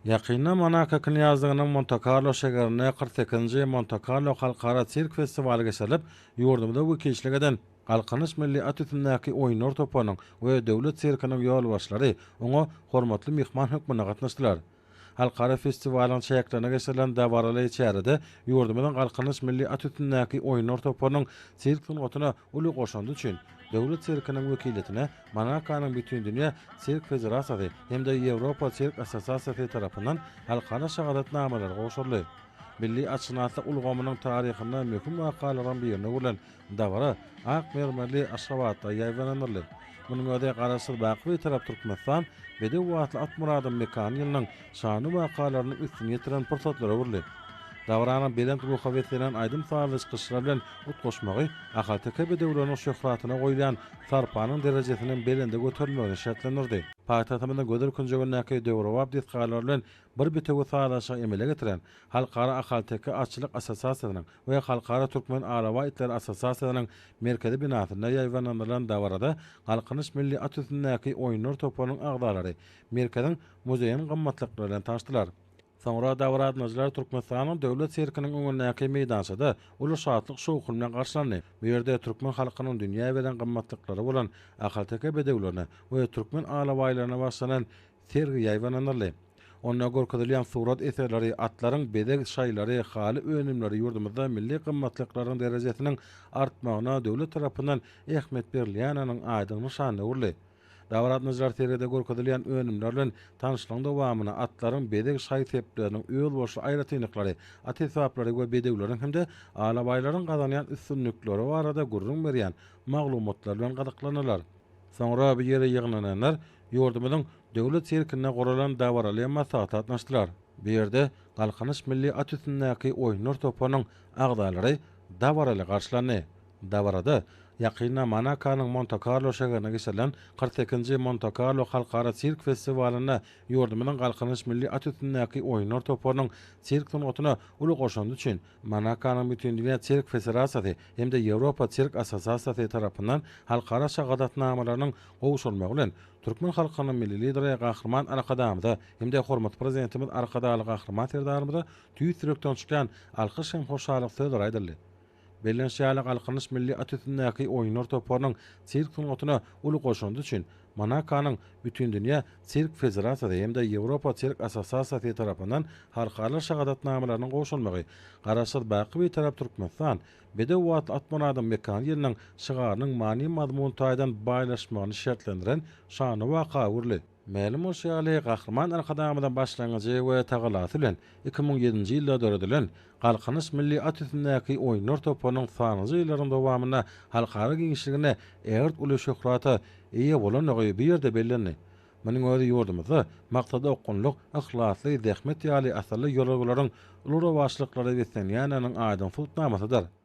Ýakynda Monako Knýazlygynyň Monte-Karlo şägerinde 48-nji Monte-Karlo halkara sirk festiwaly geçirilip, ýurdumyza wekilçilik eden Galkynyş milli at üstündäki oýunlar toparynyň we Döwlet sirkiniň ýolbaşçylary oňa hormatly myhman hökmünde gatnaşdylar. Halkara festiwalyň çäklerinde geçirilen dabaraly çärede ýurdumyzyň Galkynyş milli at üstündäki oýunlar toparynyň sirk sungatyna uly goşandy üçin Döwlet sirkiniň wekiliýetine Monakonyň Bütindünýä sirk federasiýasy hem-de Ýewropa sirk assosiasiýasy tarapyndan halkara şahadatnamalary gowşuryldy. Milli atşynaslyk ulgamynyň taryhynda möhüm wakalaryň birine öwrülen Dabara ak mermerli Aşgabatda ýaýbaňlandyryldy. Munuň özi Garaşsyz, baky Bitarap Türkmenistan, bedew atly at myradyň mekany ýylynyň şanly wakalarynyň üstüni ýetiren pursatlara öwrüldi. Dabaranyň belent ruha beslenen aýdym-sazly çykyşlar bilen utgaşmagy ahalteke bedewleriniň şöhratyna goýulýan sarpanyň derejesiniň belende göterilmegini şertlendirdi. Paýtagtymyzyň gözel künjegindäki döwrebap desgalar bilen bir bitewi sazlaşygy emele getiren Halkara ahalteke atçylyk assosiasiýasynyň we Halkara Türkmen alabaý itleri assosiasiýasynyň merkezi binasynda ýaýbaňlandyrylan dabarada Galkynyş milli at üstündäki oýunlar toparynyň agzalary merkeziň muzeýiniň gymmatlyklary bilen tanyşdylar. Soňra dabara gatnaşyjylar Türkmenistanyň Döwlet sirkiniň öňündäki meýdançada uly şatlyk-şowhun bilen garşylandy. Bu ýerde türkmen halkynyň dünýä beren gymmatlyklary bolan ahalteke bedewlerine we türkmen alabaýlaryna bagyşlanan sergi ýaýbaňlandyryldy. Onda görkezilýän surat eserleri, atlaryň bezeg şaýlary, haly önümleri ýurdumyzda milli gymmatlyklaryň derejesiniň artmagyna döwlet tarapyndan ähmiýet berilýändiginiň aýdyň nyşanyna öwrüldi. Dabara gatnaşyjylar sergide görkezilýän önümler bilen tanyşlygyň dowamynda atlaryň bezeg şaý-sepleriniň özboluşly aýratynlyklary, at esbaplary we bedewleriň hem-de alabaýlaryň gazanýan üstünlikleri barada gürrüň berýän maglumatlar bilen gyzyklandylar. Soňra bu ýere ýygnananlar ýurdumyzyň Döwlet sirkinde guralan dabaraly maslahata gatnaşdylar. Bu ýerde Galkynyş milli at üstündäki oýunlar toparynyň agzalary dabaraly garşylandy. Dabarada ýakynda Monakonyň Monte-Karlo şäherinde geçirilen 48-nji Monte-Karlo halkara sirk festiwalynda ýurdumyzyň Galkynyş milli at üstündäki oýunlar toparynyň sirk sungatyna uly goşandy üçin Monakonyň Bütindünýä sirk federasiýasy hem-de Ýewropa sirk assosiasiýasy tarapyndan halkara şahadatnamalarynyň gowşurylmagy bilen Türkmen halkynyň Milli Lideri Gahryman Arkadagymyza hem-de hormatly Prezidentimiz Arkadagly Gahryman Serdarymyza tüýs ýürekden çykýan alkyş hem hoşallyk sözleri aýdyldy. Bellenişi ýaly, Galkynyş milli at üstündäki oýunlar toparynyň sirk sungatyna uly goşandy üçin Monakonyň Bütindünýä sirk federasiýasy hem-de Ýewropa sirk assosiasiýasy tarapyndan halkara şahadatnamalarynyň gowşurylmagy Garaşsyz, baky Bitarap Türkmenistan, Bedew atly at myradyň mekany ýylynyň şygarynyň many-mazmun taýdan baýlaşmagyny şertlendiren şanly waka öwrüldi. Mälim bolşy ýaly, Gahryman Arkadagymyzyň başlangyjy we tagallasy bilen 2007-nji ýylda döredilen Galkynyş milli at üstündäki oýunlar toparynyň sanlyja ýyllaryň dowamynda halkara giňişliginde ägirt uly şöhrata eýe bolandygy bu ýerde bellendi. Munuň özi ýurdumyzda maksada okgunlyk, yhlasly zähmet ýaly asylly ýörelgeleriň uly rowaçlyklara beslenýändiginiň aýdyň subutnamasydyr.